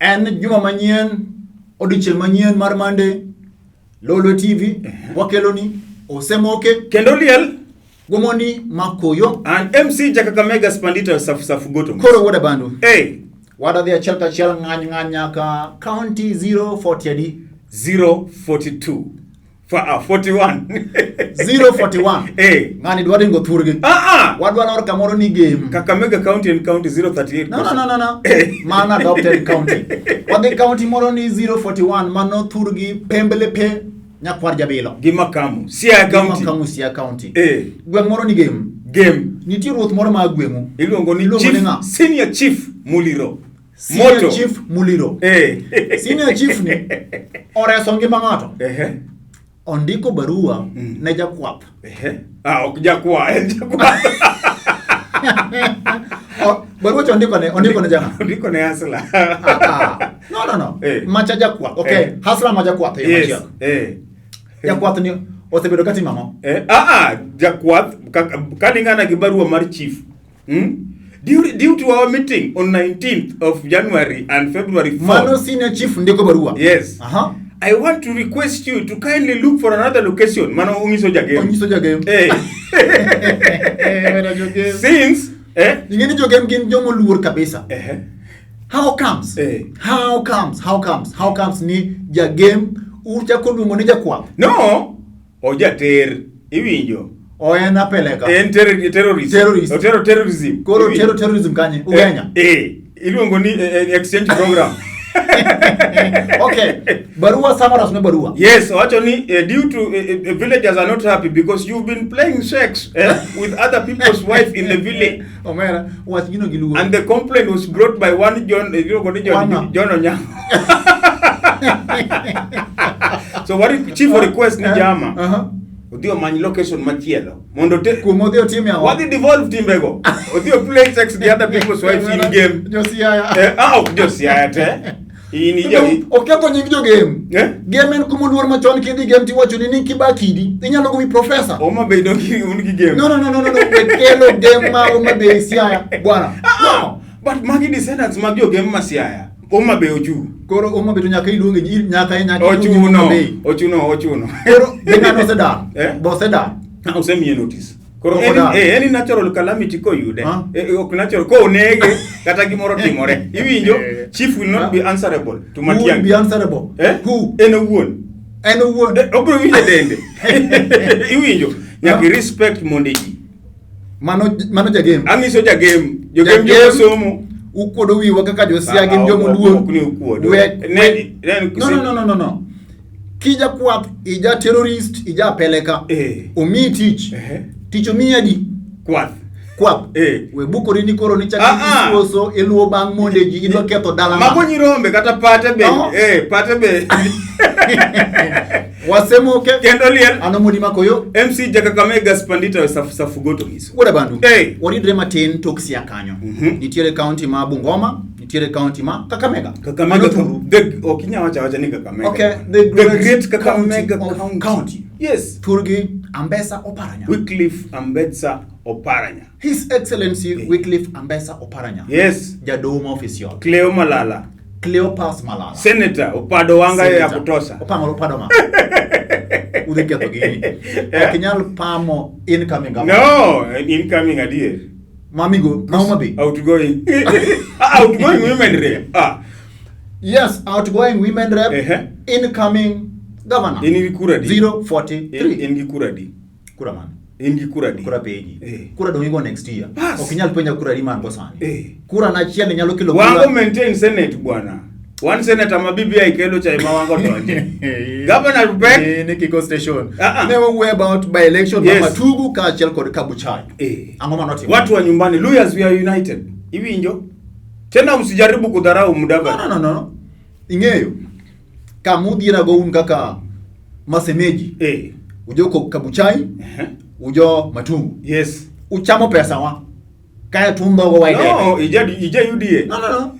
En juma manyien, odiechieng' manyien mar Monday, Lolwe TV wakeloni Osemoke Kendo liel Gomoni Makoyo. And MC Jakakamega Spandita Safu Safu Goto. Koro wuoda bandu. Hey, Wadadhi achiel kachiel ng'any ng'any nyaka county 040 adi? 042. 41. 041. Eh. Ng'ani dwa ringo thurgi. Ah ah. Wadwa lor kamoro ni game. Kakamega County and County 038. No, no, no, no, no. Mano adopted county. Wadhi county moro ni 041 mano thurgi pembele pe nyakwar Jabilo. Gi Makamu. Siaya County. Makamu Siaya County. Eh. Gweng' moro ni game. Game. Nitie ruoth moro ma gweng'u. Iluongo ni Iluongo Chief ni ng'a? Senior Chief Muliro. Senior Moto. Chief Muliro. Eh. Senior Chief ni oreso ngima ng'ato. Ehe. Ondiko barua ne jakwath. Ehe. Ah, ok jakwa, en jakwa. Barua cha ondiko ne jang'a. Ondiko ne Asla. Ah, ah. No, no, no. Eh. Macha jakwath. Okay. Eh. Hasla ma jakwath e Yes. machielo. Eh. Jakwath ni osebedo ka timo ang'o? Eh, ah, ah, jakwath kalingana gi barua mar chief. Due to our meeting on 19th of January and February 4th. Mano senior chief ndiko barua. Yes. Aha. I want to request you to kindly look for another location. Mano onyiso jagem. Onyiso jagem. Eh. Wena jogem. Since eh Ing'e ni jogem gin joma oluor kabisa. eh How comes? Eh. How comes? How comes? How comes ni jagem uchako luongo ni jakwath? No, ojater iwinjo. O en apeleka. En terrorist. Terrorist. Otero terrorism. Koro Iwinjo? tero terrorism kanye? Ugenya. Eh, iluongo ni exchange program. Okay. Barua summarize ne barua. Yes, owacho ni due to villagers are not happy because you've been playing sex with other people's wife in the village. Omera, wach gino gi luor. And the complaint was brought by one John, iluongo ni John, Wana. John Onyango. So what if chief request ni jama odhi omany location machielo mondo te Kuom odhi otim yawa. wadhi devolve timbego odhi o play sex the other people's wives in game. Josiaya. Ah, ok josiaya te in ija Oketho nying jogem. Eh? Gem en kuma oluor machon kidhi gem tiwacho ni ni kibakidi inyalo gowi professor. Homa Bay donge un gi game. No, no, no, no, no, no. We kelo gem ma Homa Bay Siaya bwana. Ah, but magi descendants mag jogem ma Siaya. Homa Bay ochung. Koro Homa Bay to nyaka iluonge nyaka nyaka iluonge Homa Ochuno. Bay. Ochuno, ochuno. Koro be ng'ano osedar? Eh? Be osedar? Ah, osemiye notice. Koro Pok odar. any natural calamity koyude, Ah. ok natural, konege kata gimoro timore. Iwinjo, chief will not be answerable to Who will Matiang'i. be answerable? Eh? Who? En owuon. En owuon. Obiro winjo dende. Iwinjo, nyaka Ah. i respect monde ji. Mano jagem. Ang'iso jagem, jogem Jagem. joma somo. Ukuodo wiwa kaka josia gin Ah, joma ok- oluor. ok ni ukuodo. No, no, no, no, no, no. Kija kwath, ija terrorist, ija peleka. Eh. Omiyi tich. Ehe. Tich omiyi adi? Kwath. Kwath. Eh. We bukori ni koro ni chak Ah, ah. isuoso iluwo bang' monde ji idwa ketho dala Mago ng'ato. nyirombe kata pate be. Oh. Eh, pate be. Wasemoke. Kendo liel. Ano modi makoyo. MC Jakakamega Spandita Safu Safu Goto ngiso. Wuoda bandu. Eh. Waridre matin tok Siaya kanyo. Nitiere county ma Bungoma, nitiere county ma Kakamega. Kakamega Mano thuru. The ok inyal wacho awacha ni Kakamega. Okay, the great great Kakamega county of county. county. Yes. Thurgi Ambesa Oparanya. Wycliffe Ambetsa Oparanya. His Excellency Wycliffe Ambesa Oparanya. Yes. Jadomo official. Cleo Malala. Cleopas Malala. Senator Opado Wanga ya Senator. kutosha. Opang'o opado ma. Udhi ketho gini. Ok inyal pamo incoming governor. No, incoming adier. Mamigo, ma Homa Bay. Outgoing. Outgoing women rep. Ah, Yes, outgoing women rep, Ehe. incoming governor. In gi kura di? 043. In gi kura di? Kura man. In gi kura di? Kura penji. Eh. Kura dong igo next year. Bas. Ok inyal penja kura di man go sani. Eh. Kura na achiel nyalo kelo Wango kura. maintain senate bwana. One senator ma BBI kelo cha ema wango donje. Governor Rupek. Ni Kiko station. Ah, ah. Ne wawuoyo about by election Yes. ma Matugu kaachiel kod Kabuchai. Eh. Ang'o manotimore? Watu wa nyumbani, Luyas we are united. Iwinjo? Tena msijaribu kudharau Mudavadi. No, no, no, no. Ing'eyo. Kamudhierago un kaka masemeji. Eh. Ujo Kabuchai, Eh. ujo Matungu. Yes. Uchamo pesa wa. Kae tumbo go waidebe. No, ija UDA. No, no, no.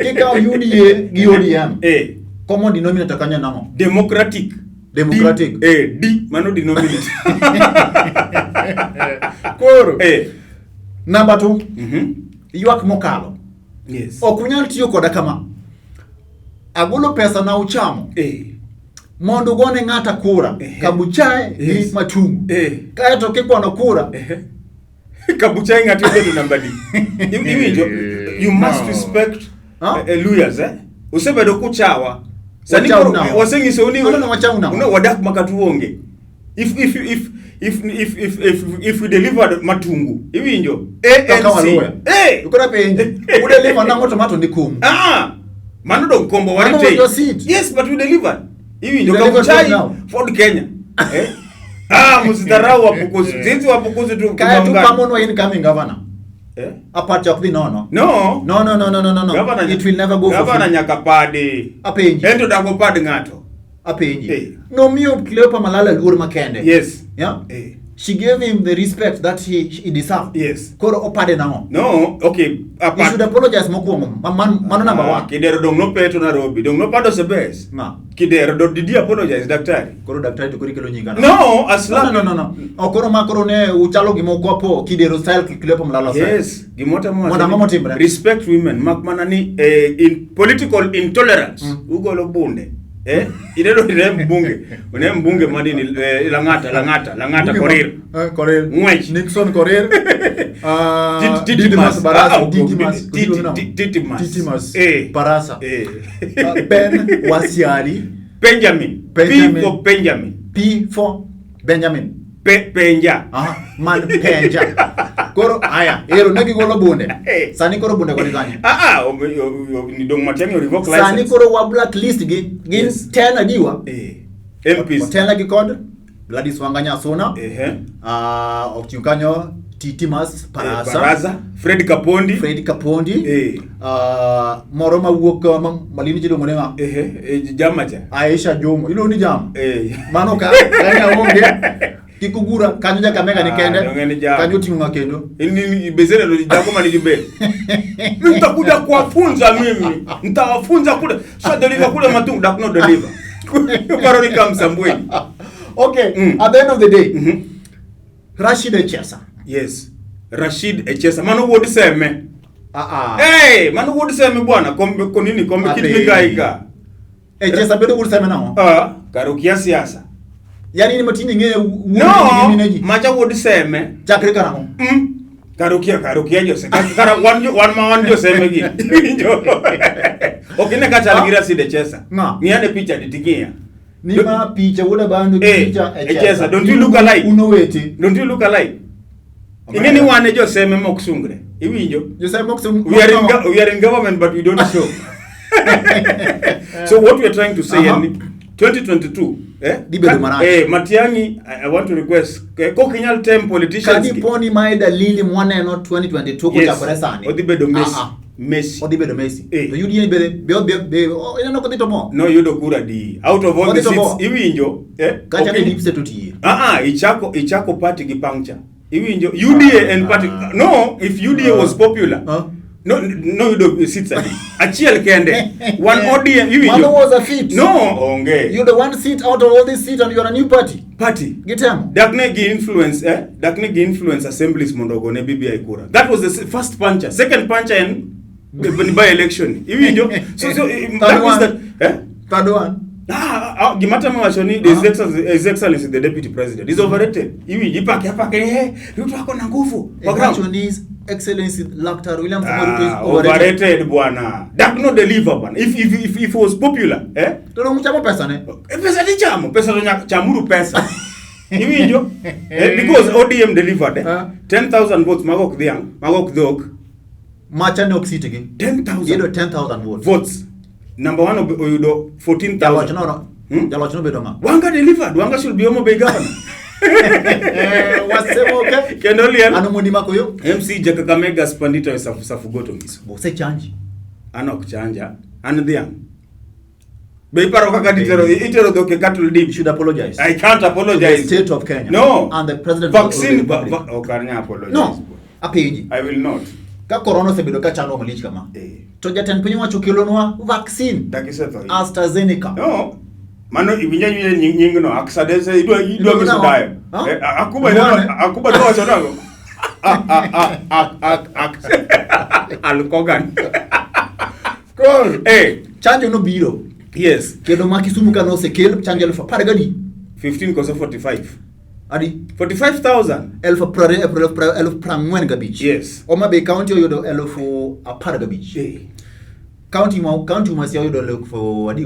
Kikawo UDA gi ODM. Eh. Common denominator kanyo nang'o? Democratic. Democratic. D, eh, D mano denominator. Koro. Eh. Namba 2. Mhm. Ywak mokalo. Yes. Ok unyal tiyo koda kama. Agolo pesa na uchamo. Eh. Mondo ugone ng'ata kura. Ehe. Kabuchai Yes. gi Matungu. Eh. Kaeto kikwano kura. Ehe. Kabuchai ng'ato obedo namba di. Iwinjo, you must No. respect Huh? lawyers eh. Usebedo kuchawa. Sani Wachau koro nao. waseng'isou ni No, no, no, wachau nao. No, wadak makata uonge. If if if if if if if if we delivered Matungu, iwinjo Kaka ANC. waluya. Eh. Koro penji. Udeliver nang'o to mato ni kum. Ah! Mano dong kombo Mano warite. was your seat. Yes, but we delivered. Iwinjo You delivered Kabuchai now. Ford Kenya. Eh? Ah, msidharau wapukuzi. Sisi wapukuzi tu Kaeto tunaungana. pamonwa incoming governor. Eh? Apart ok dhi nono. No. No, no, no, no, no, no, no. Governor, It will never go for Governor free. nyaka padi. Apenji. Ento dago pad ng'ato. Apenji. Eh. Nomiyo Cleopa Malala luor makende. Yes. Yeah? Eh. She gave him the respect that he deserved. Yes. Koro opade nang'o? No, okay. He should apologize mokwongo. Mano number Ah, one. Kidero dong nopeto Nairobi. Dong nopado Sebes. Ng'a? Kidero do did he apologize daktari? Koro daktari to koro ikelo nyinga. No, asla. No, no, no, no. Ok koro ma koro ne uchalo gima okwapo Kidero style Cleopa Malala style. Yes, gimotemo wacho Mondo ang'o ni motimre? Respect women mak mana ni in political intolerance ugolo bunde. Eh, ineno ine mbunge. One mbunge madini Lang'ata, Lang'ata, Lang'ata Bunge Korir. Korir. Ng'wech. Nixon Korir. Titimas. Didymus Barasa. Ah, ah, Didymus. Titimas. Titimas. Eh. Barasa. Eh. Ben Wasiali. Benjamin. Benjamin. P for Benjamin. P for Benjamin. Pe Penja. Aha, man penja. Koro aya, ero ne gigolo bunde. Eh. Sani koro bunde koni kanye. Ah ah, ni dong Matiang'i o revoke Sani license. koro wa blacklist gi gin Yes. ten adiwa. Eh. MPs. Otena gi kod Gladys Wanga Nyasuna. Ehe. Ah, oting'o kanyo Titimas Barasa. Baraza. Fred Kapondi. Fred Kapondi. Eh. Ah, moro mawuok Malindi chiluongo ni ng'a? Ehe, jama cha. Aisha Jomo. Iluongo ni Jam. Eh. Mano ka kanyo onge. Kik ugura kanyo Kakamega ni Ah, kende. donge ni Jam. Kanyo oting'o ng'a kendo. Ni bezele ndo jako mani be. Mimi nitakuja kuwafunza mimi. Nitawafunza kule. Sio deliver kule Matungu dak no deliver. Paro ni kama Msambweni. Okay, Mm. at the end of the day, Mhm. Rashid Echesa. Yes. Rashid Echesa. Mano wuod Seme. Ah ah. Hey, mano wuod Seme bwana. Kombe konini kombe Ape. kit migai ka. Echesa bedo wuod Seme nang'o? Ah, kar ukia siasa. Yaani ni matini ng'e wuod No, mine ji. macha wuod Seme. Chakre karang'o? Kar ukia kar ukia Jose. Kar wan wan ma wan Joseme gi. Winjo. Ok ine ka chal gi Rashid Echesa. Ng'a? Ng'iyane picha di ting'iya. Ni ma picha wuod Abandu gi Eh, picha Echesa, don't you look alike? Un owete. Don't you look alike? Ing'e ni wan e Joseme mok sungre. Iwinjo? Joseme mok sung- We are in we are in government but we don't show. So what we are trying to say en 2022 eh Dhi bedo marach. Matiang'i I want to request kok inyal tem politicians gi. Kadipo ni mae dalili mwaneno 2022 Yes. kochakore sani. Odhi bedo Messi. Ah, ah. Messi. Odhi bedo Messi. Eh. To UDA be oh, ineno kodhi to mo. Noyudo kura di out of all Odhi the to seats bo. iwinjo eh Kacha ok ne deep state otiye. Ah ah ichako party gi puncture. Iwinjo UDA en party Ah. no if UDA was popular Ah. no no yudo seats adi achiel kende one ODM iwinjo Mano was a fit. no onge You're the one seat out of all these seats and you're a new party. party Gitemo. dak ne gi influence dak ne gi influence assemblies mondo ogone BBI kura that was the first puncture second puncture en by election iwinjo so Third that means one. that Third one. Ah, ah, gima temo wacho ni His Excellency, His Excellency the Deputy President is overrated. Iwinji ipake apake Ruto ako na nguvu kwa ground. Ewacho ni His Excellency Dr. William Samoei Ruto is Ah, overrated. overrated bwana. Dak no deliver bwana. If he was popular, eh? To dong chamo pesa ne. Pesa ti chamo, pesa to nyaka chamuru pesa. Iwinjo? Because ODM delivered 10,000 votes mago ok dhiang', mago ok dhok. Macha ne ok seat gi. 10,000 Yudo 10,000 votes. votes. Number 1 oyudo 14,000. Jaloch no. Hmm? Jaloch no bedo ng'a? Wanga delivered. Wanga should be Homa Bay governor. Wasemo okay. Kendo liel. Ano mondi mako yo? MC Jakakamega Spandita we Safugoto Ngiso. Bo osechanji. An ok chanja, an dhiang'. Be iparo kaka ditero itero dhok e cattle dip? You should apologize. I can't apologize. To the state of Kenya. No. And the president of the Vaccine Republic. ok anyal apologize. No. Apenji. I will not. Ka corona osebedo ka chandwa malich kama. Eh. To jatend piny owacho okelonwa vaccine. Dakisetho. AstraZeneca. No. Mano iwinja winja nyingno Aksadese idwa idwa Iluongo nyiso nang'o? dayo. Huh? Akuba Mwane? idwa Akuba dwa wacho nang'o? Ah ah ah ah ah ah. Alkogan. Koro Eh. chanjo nobiro. Yes. Kendo ma Kisumu ka nosekel chanjo 10,000 adi? 15 koso 45. Adi? 45,000. 20,000, 45,000. Yes. Homa Bay County oyudo 15,000. County ma Siaya oyudo 6,000 adi?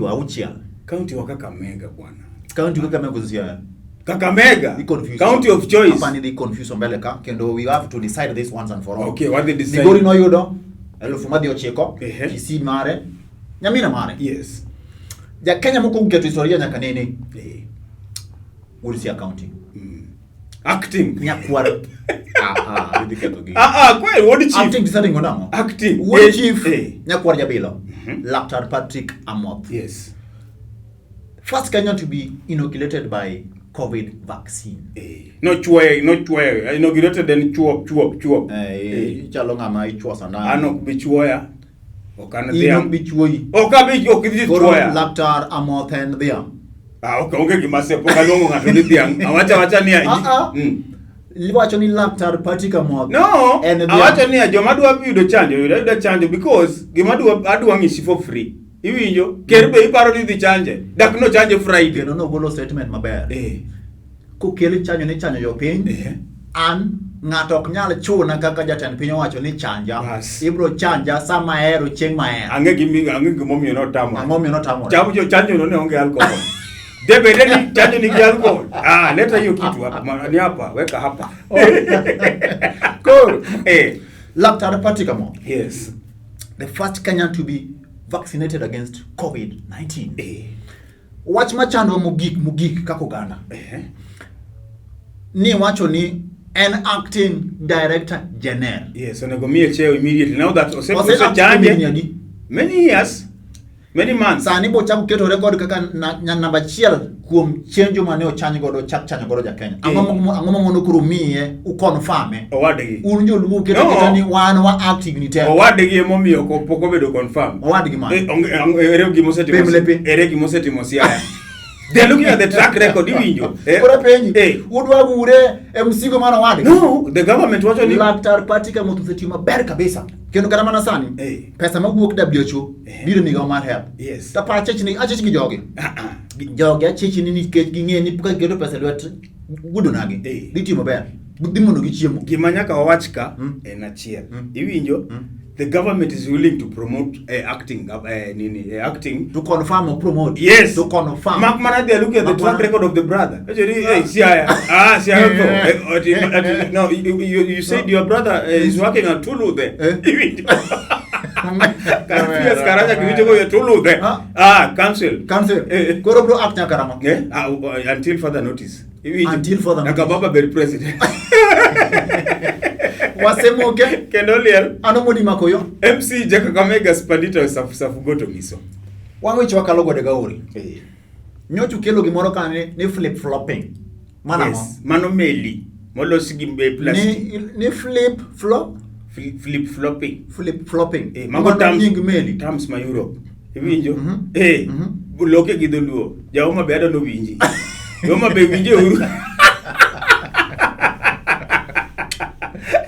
County wa Kakamega bwana. County Kakamega koso Siaya? Kakamega. Dhi confuse. County of choice. Hapa ni dhi confuse mbele ka kendo we have to decide this once and for all. Okay, what they decide? Migori noyudo 9,000. Kisii mare. Nyamira mare. Yes. Ja Kenya moko keto historia nyaka nene. Wuod Siaya County. Acting. Nyakwar. Ah ah, idhi ketho gi. Ah ah, kweli wuod chief. Acting deciding onang'o? Acting. Wuod chief. Nyakwar Jabilo. Laktar Patrick Amoth. Yes. First Kenyan to be inoculated by COVID vaccine. No chuoye, no chuoye. Inaugurated en chuop chuop chuop. Ichalo ng'ama ichuo sandan. An ok bi chuoya. Ok an In ok dhiang'. bi chuoyi. Ok abi ok bi Koro chuoya. Laktar Amoth en dhiang'. Ah, ok onge gima se pok aluongo ng'ato ni dhiang'. Awacho awacha ni Ah, ah. Iwacho ni Laktar Patrick Amoth No, en dhiang'. awacho ni joma dwa yudo chanjo, yudo ayuda chanjo because gima adwa adwa ng'isi for free. Iwinjo? Ker be iparo ni idhi chanje. Dak no chanje Friday. Kendo nogolo statement maber. Kokel chanjo ni chanjo jopiny. An ng'ato ok nyal chuna kaka jatend piny owacho ni chanja. Bas. Ibro chanja sama ahero chieng' mahero. Ang'e gimi ang'e gimomiyo notamore. Ang'o miyo notamore? Chanjo chanjo no ne onge alcohol. Debede ni chanjo nigi alcohol. Ah, leta hiyo kitu hapa. Ni hapa, weka hapa. Koro Laktar Patrick Amoth. Yes. The first Kenyan to be vaccinated against COVID-19. Wach machandwa mogik mogik kaka oganda. Ni wacho ni en acting director general. Yes, onego miye cheo immediately. Now that ose Ose ose act chanje. higni adi? Many years. Many months. Sani bochako keto record kaka namba achiel kuom chenjo mane ochanj godo chak chanjo godo ja Kenya. Ang'o mamono koro miye uconfirm? Owadgi. Un joluo keto No. keta ni wan wa acting ni te. Owadgi emomiyo pok obedo confirm. Owadgi mane? Ere gima osetimo. Pemlepe. Ere gima osetimo Siaya. They are looking at the track record iwinjo. Koro penji, udwa gure e msigo mar owadgi? No, the government wacho ni Laktar Patrick Amoth osetiyo maber kabisa. Kendo kata mana sani, pesa mawuok WHO biro migawo mar health. Yes. To par achich achich gi jogi. Ah, ah. Jogi achich ni nikech ging'e ni ka giketo pesa e lwet gudonagi, dhi tiyo maber. Dhi mondo gichiemo. Gima nyaka wawach ka en achiel. Iwinjo? The government is willing to promote acting nini acting To confirm or promote. Yes. To confirm. Mak mana they are looking at the Mak track mana- record of the brother. Actually, hey, Siaya. Ah, Siaya. No, you said your brother is working at Tulu there. Iwinjo? PS Karanja kiwinjo ko Tulu there. Ah. Ah, cancel. Cancel. Koro bro act nyaka rang'o? Ah, until further notice. Iwinjo? Until further Nyaka notice. baba bed president. Wasemoke. Kendo liel. Ano modi makoyo? MC Jakakamega Spandita Safu Safu Goto Miso. Wan weche wakalo gode gaori. Nyocha ukelo gimoro ka ni flip flopping. Mano ang'o? Yes. Mano meli molos gi plastic. Ni flip flop Flip flopping. Flip flopping. Mago Mano terms, nying meli. terms ma Europe. Iwinjo? Loke gi dholuo. Ja Homa Bay adwa nowinji. Jo Homa Bay winje uru.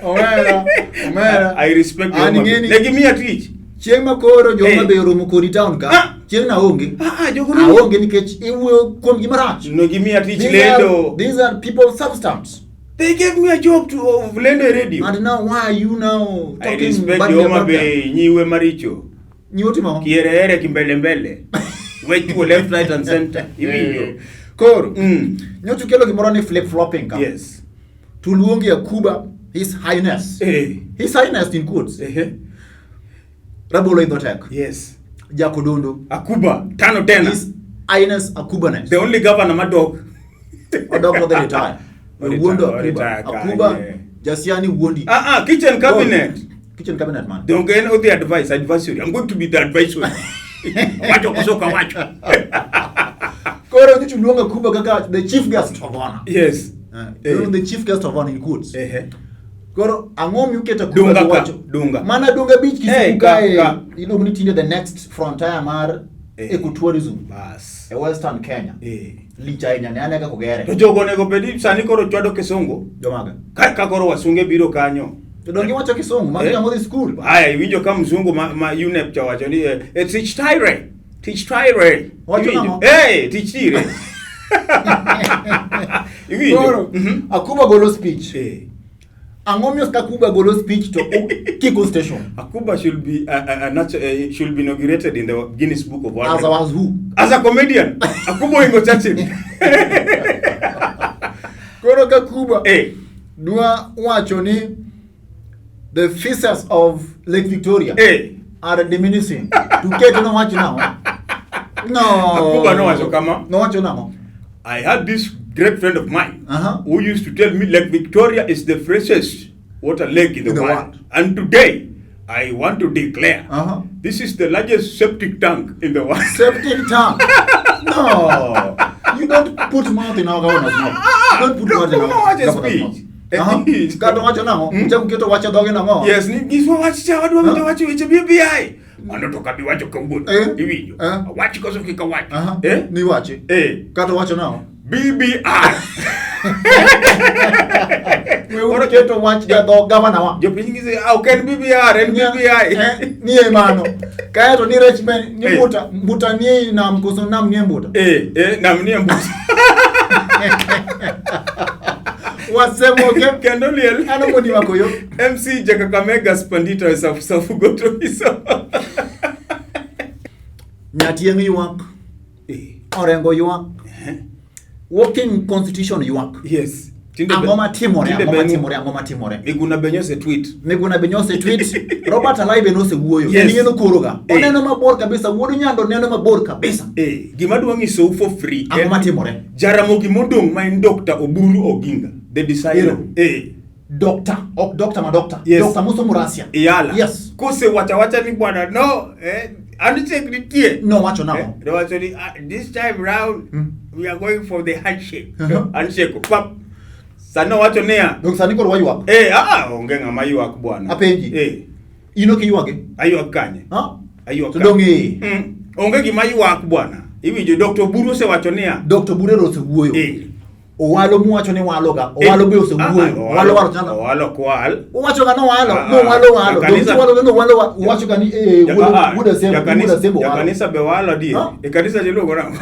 Omera, omera. I respect jo An Homa Bay. ing'eni- Ne gimiya tich. Chieng' ma koro jo Homa Bay Eh. oromo kodi town ka. Ah. Chieng' na onge. Ah, ah, jogo Aonge nikech iwuoyo kuom gima rach. Ne gimiya tich These lendo. these are people of substance. They gave me a job to of lendo e radio. And now why are you now I talking respect badly jo Homa about them? Bay nyiwe maricho. Nyiwo timo ang'o? Kierere kimbele mbele. Wechuo left right and center. Iwinjo? Koro, nyocha ukelo gimoro ni flip flopping ka. Yes. To luongi Akuba His Highness. His Highness in quotes. Rabolo idho tek. Yes. Jakodondo. Akuba tano tena. His Highness Akubanes. The only governor madok. Odok nodhi retire. Wuondo Akuba. Retire Akuba kanye. Jasiani wuondi. Ah ah, kitchen cabinet. Kitchen cabinet man. Donge en odhi advice, advisory. I'm going to be the advisory. Wacho koso kawacho. Koro nyocha uluongo Akuba kaka the chief guest of honor. Yes. The chief guest of honor in quotes. Koro ang'o miuketo Akuba Dunga to ka, wacho? Dunga. Mana Dunga Beach Kisumu kae ka. iluongo ni tinde the next frontier mar ecotourism. Bas. E Western Kenya. Lich ahinya ne ane kaka ogere. To jogo onego bed ni sani koro chwado kisungu. Jomaga. Ka koro wasunge biro kanyo. To donge iwacho kisungu, magi joma odhi school. Aya, iwinjo ka mzungu ma UNEP cha wacho ni it's ich tire. Tich tire. Wacho Iwinjo? nang'o? Eh, tich tire. Iwinjo? Koro, Akuba golo speech. Eh. Ang'o miyo ka Akuba golo speech to Kiko station? Akuba should be should be inaugurated in the Guinness Book of World As a Records. was who? As a comedian, Akuba oingo Churchill. Koro ka Kuba Eh. dwa wacho ni the feces of Lake Victoria Eh. are diminishing. To keto nowacho nang'o? No. Akuba nowacho kama. Nowacho nang'o? I had this great friend of mine Uh-huh. who used to tell me Lake Victoria is the freshest water lake in the, In the world. world. And today, I want to declare this is the largest septic tank in the world. Septic tank. No. You don't put mouth in our governor's mouth. You don't put No, mouth in no, our no, wacho governor's speech. mouth. Kata wacho nang'o? Uchako keto wacho dhoge nang'o? Yes, ni giswa wach cha wadwa winjo Huh? wacho weche BBI. Mano to kabi wacho kawuono. Eh? Iwinjo. Eh? Awach koso kik awach. Aha. Eh? Ni wachi. Eh. Kata wacho nang'o? BBI. Weuru keto wach ga dho gavana wa. Jopiny ngise, ah, ok en BBR, en BBI. Eh, ni e mano. Kaeto ni rech ben ni Eh. mbuta, mbuta ni e nam koso nam ni e mbuta. Eh, eh, nam ni e mbuta. Wasemoke. Kendo liel. Ano mondi makoyo. MC Jakakamega Spandito e Safu Safu Goto Iso. Nyatieng ywak. Eh, Orengo ywak. Working constitution ywak. Yes. Ang'o matimore? tinde Ang'o be- matimore? Ang'o matimore? Miguna be nyose tweet. Miguna be nyose tweet. Robert Alai be nosewuoyo. Yes. En ing'e nokoroga. Eh. Oneno mabor kabisa. Wuod Nyando neno mabor kabisa. Eh, gima dwa nyisou for free. Ang'o matimore? Jaramogi modong' ma en Dr. Oburu Oginga, the designer. Ero. Eh, Doctor, ok doctor ma doctor. Yes. Doctor mosomo Russia. Iyala. Yes. Kosewacho awacha ni bwana no, eh, handshake nitie. Nowacho nang'o? Eh, nowacho ni ah, this time round we are going for the handshake. Uh-huh. Handshake pap. Sani owacho niya, Dong sani koro waywak. eh, ah, onge ng'ama ywak bwana. Apenji. Eh, In ok iywage? aywak kanye? Ha? Aywak To kanye? dong eh. Onge gima ywak bwana. Iwinjo Dr. Oburu osewacho niya, Dr. Burero osewuoyo. eh, Owalo muwacho ni waloga. Owalo be osewuoyo. Owalo walo chana. Owalo kwal. Uwacho ga nowalo, Ah, nowalo walo. kanisa- Dong walo nowalo walo. Uwacho ga ni eh Ja- wuod ah, ah, wuod Asembo, wuod jakanisa- Asembo walo. Jakanisa be walo adier. Huh? E kanisa iluongo nang'o?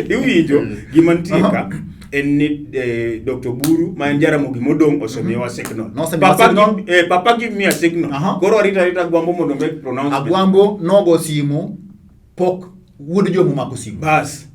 Iwinjo gima nitie ka en ni eh, Dr. Buru ma en Jaramogi modong' osemiyowa signal. Nosemiyowa Papa signal. give- eh, papa give me a signal. Aha. Koro arita arita Agwambo mondo make pronouncement. Agwambo nogo simu pok wuod Jomo omako simu. Bas.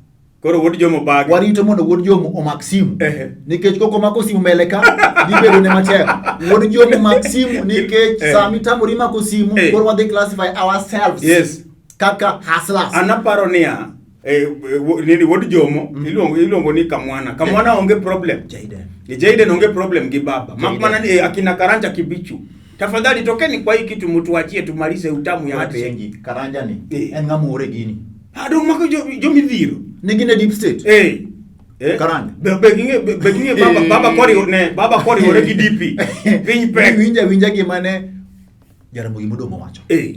Koro wuod Jomo bage. Warito mondo wuod Jomo omak simu. Ehe. Nikech kok omako simu mbele ka dhi bedo ne matek. Wuod Jomo mak simu nikech Eh. sama itamori mako simu Eh. koro wadhi classify ourselves Yes. kaka hustlers. An aparo niya eh, eh, nini wuod Jomo iluongo ni Kamwana. Kamwana onge problem. Jaden. Ni Jaden onge problem gi baba. Mak Jaden. mana ni eh, akina Karanja Kibichu. Tafadhali tokeni kwa hii kitu mtuachie tumalize utamu ya handshake. Penji Karanja ni Eh. en ng'ama ore gini. Ah, dong mako jo jomidhiro. Nigin e deep state. Eh. Eh. Karanja. Be ging'e be ging'e baba baba kori ne baba kori ore gi DP. Piny pek. Winja winja gima ne Jaramogi Modong owacho. Eh.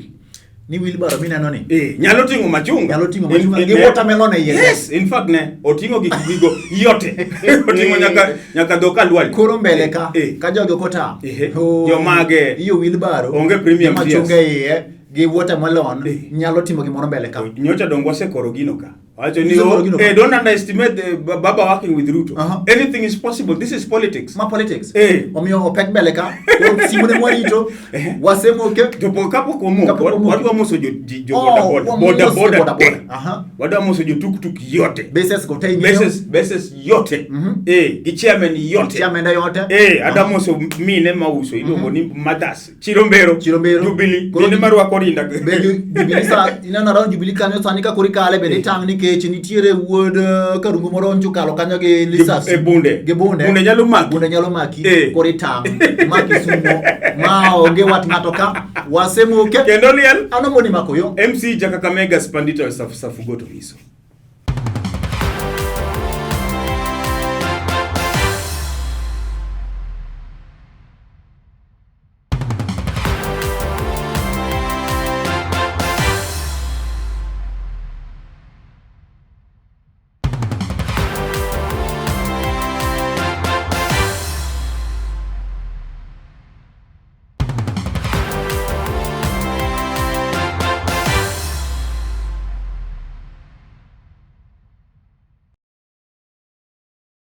Ni wheelbarrow mineno ni. Eh, nyalo ting'o machunga. Nyalo ting'o machunga gi watermelon e iye. Yes, in fact ne oting'o gik gigo yote. Oting'o nyaka nyaka dhok alwali. Koro mbele ka Eh. ka jogi ok otang'. Ehe. Oh, Jomage. Iyo wheelbarrow. Onge premium gi machunga tears. e iye gi watermelon Eh. nyalo timo gimoro mbele ka. Nyocha dongo wasekoro gino ka. Wacho ni Usekoro oh, gino ka. eh, don't underestimate the baba working with Ruto. Uh-huh. Anything is possible. This is politics. Ma politics. Eh. Omiyo opek mbele ka. Koro simu ne mwarito. Wasemoke. To po kapok wamoko, Kapok wamoke. wadwa moso jo ji- jo Oh, boda boda. wamoso Boda boda boda te. boda. Aha. Wadwa moso jo tuk tuk yote. Bases go te ing'iyo. Bases bases yote. Eh, gi chairman yote. Chairman yote. Eh, adwa moso mine mauso iluongo ni mothers. Chirombero. Chirombero. Jubilee. Koro Mine marwako rinda. Be Jubilee sa ineno around Jubilee kanyo sani ka koro ikale bende itang' nikech nitiere wuod karungu moro ncho kalo kanyo gi lisasi. E bunde. Gi bunde. Bunde nyalo maki. Bunde nyalo maki. Eh. Koro itang'. Ma Kisumo. Ma onge wat ng'ato ka. Wasemoke. Kendo liel. Ano moni mako yo. MC Jakakamega Spandito Safu Safu Goto Iso.